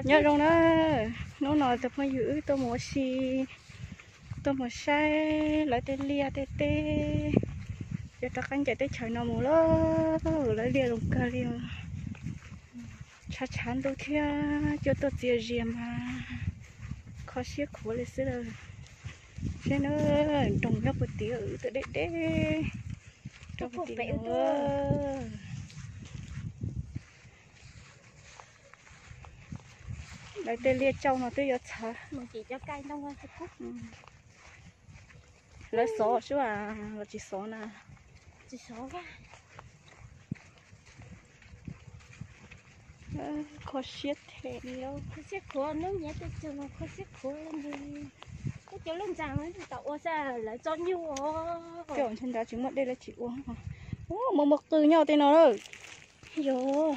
Nyob zoo na, hnub no tus phooj ywg wb tuaj mus ua si, tuaj mus saib lawv tej liaj tej teb, yuav rov qab ncaim teb chaws no mus lauj, lawv liaj zoo kawg li. Tshav tshav ntuj thiab cua tuaj txias zias mas kho siab khuav li xwb lawm. Saib na, nroog nyob puag tid, wb tuaj deb deb rau puag tid no. Lawv tej liaj tsau no twb yuav txhawv. Lawv xov sub los tsis xov na? Kho siab them li. Kho siab khuav, hnub nyoog tej tug kho siab khuav li. Kuv cov lub ntxa no tsis tau ua xwb, lawv txo nyuj os. Cov ntshe nrad tsis muaj dej lawv tsis ua. Mus mus qw nyob tej no lawm. Yog,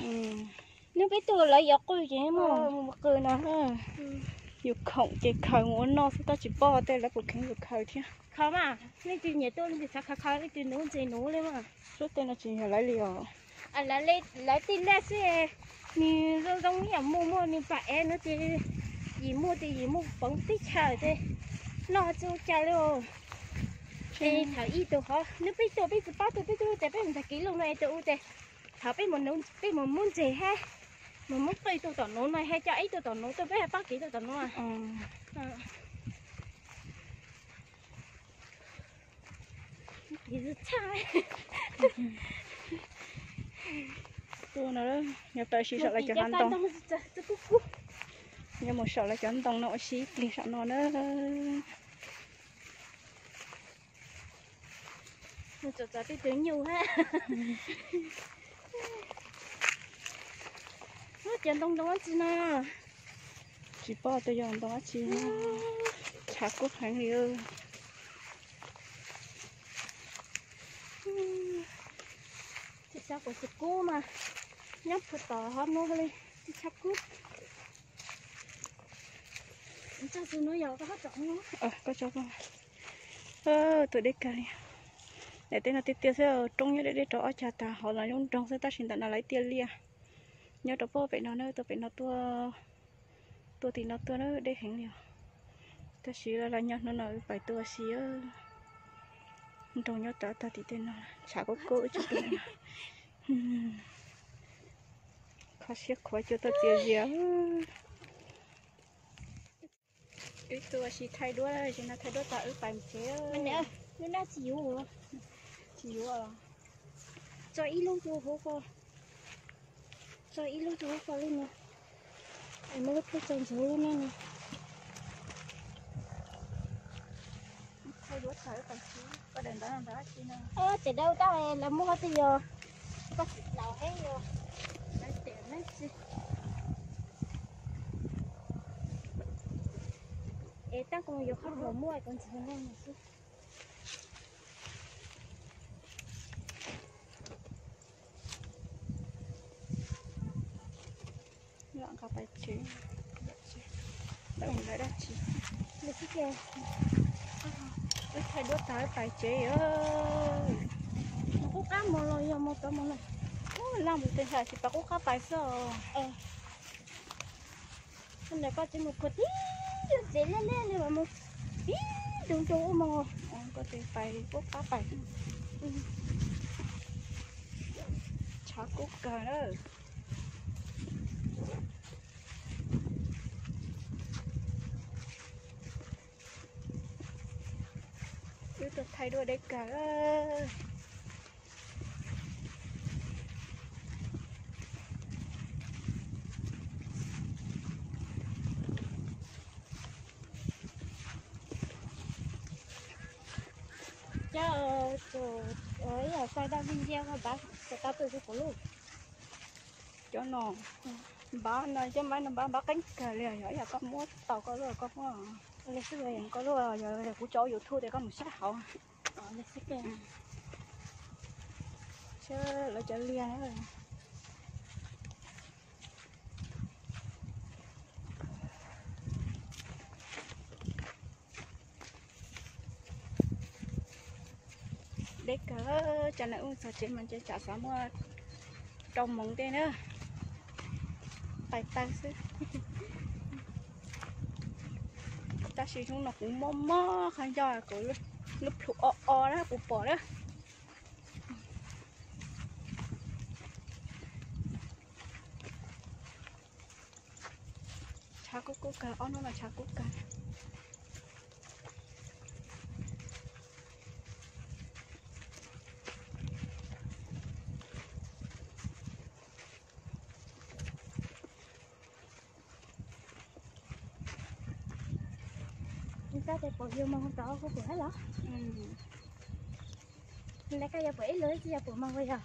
nws peb tug lawv yuav qw ces mus mus qw no. Yus khoom ces khaws mus ua noj xwb tab tsis paub tej lawv puas kheev yus khaws thiab. Khaws mas, leej twg nyiam tuaj leej twg xav khaws khaws, leej twg nuv ntses nuv li mas. Sub tej no tsis yog lawv li os. Lawv tej liaj xwb, nws zoo zoo ib yam muaj muaj nws pam ev no ces yim muaj ces yim muaj poob teb chaws ces noj tsis ua cas li os. Ces thaum ib tug qhov nws peb tuaj peb tsis paub tuaj peb tuaj ua ces peb mus ntag kiv lug no es tuaj ua ces thaum peb mus muab ntses hab, mus muab qw tuaj tom nuv no hab, coj ib tuaj tom nuv tuaj peb hab pab kiv tuaj tom nuv. Tuaj no, yuav tawm si saum lawv cov hav ntoo. Yuav mus saum lawv cov ntoo no ua si ib pliag saum no na. Txav txav tej tug nyuj hab. Lub cov ntoo ntoo dab tsi no? Tsis paub tias yog ntoo dab tsi, tshav kub heev li. Tsis xav kuv tsis kub mas nyob puag tom hov no li, tsis tshav kub. Tuaj deb kawg li. Daim teb no tiaj tiaj xwb, roob nyob deb deb rau ob cag tag hov los zoo nroog xwb tab sis ntawm no lawv tiaj liaj. Nyob rau puag pem no na, tuaj pem no tuaj, tuaj tim no tuaj na deb heev li os. Tab sis los nyob hnub no wb pais tuaj ua si, nroog nyob rov tag tim tej no, tshav kub kub wb tsis tuaj. Kho siab khuav cua tuaj txias zias. Wb tuaj ua si thaij duab, tsis no thaij duab tag wb pais tsev. Lub dab tsis yuav, tsis yuav. Tso ib lub rau hauv ko, tso ib lub rau hauv ko li no. Es muab lub pheej tso ntxuav lub no no. Thaij duab tag wb pais tsev, koj daim ntawv no ntawm dab tsi no? Ces dawb tag lawv muab twb yog, koj tsis laus heev yog. Es tab kuv yuav qhov pluas muaj kuv ntxiv no xwb. Nqa pais tsev, lawv mus lawv dab tsi. Wb thaij duab tag wb pais tsev. Mus qub qab mus los yog mus tod mus no? Laj mus tej ntsha tsis pais qub qab pais xwb os. Ntawm koj tsev mus puag tib lub tsev liab liab li mas mus tib ntu ntu ub mus. Koj tsev pais qub qab pais. Tshav kub kawg na. Wb tuaj thaij duab deb kawg. Cov ib yam xais daj vij ntiab npab tau tau tuaj rau kuv lauj. Cov no npab no, cov npab no npab npab qeeb kawg li, yog ib yam koj muab tau koj lub koj muab, koj lub yog kuv tso YouTube tias koj mus saib hauv. Saib lawv cov liaj. Deb kawg, tsam no wb txog tsev mas ntshe tsam xav muaj rau moos tej na. Pais taw xwb. Tab sis hnub no kuv mob mob qhov ncauj, kuv lub plhu o o na kuv pom na. Tshav kub kub kawg, ob hnub no tshav kub kawg. Koj tes puas yug moog rau kuv pum hab los? Lawv koj yuav pum ib lug tsis yog pum moog ua yog?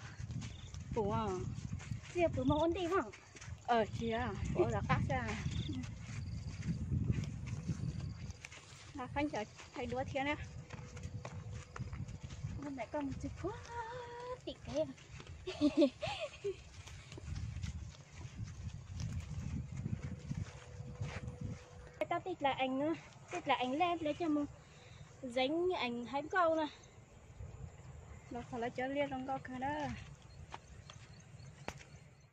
Pum, tsis yog pum moog ua ntej mog. Tsis, pum ua tom qab xwb. Khaub ncaws thaij duab thiab na. Ntawm koj mus txug puag tim kev. Tau tej dlaws ees, tej dlaws ees lej lawv coj mus zeev ees haiv nkauj na. Los txog lawv cov liaj zoo nkauj kawg na.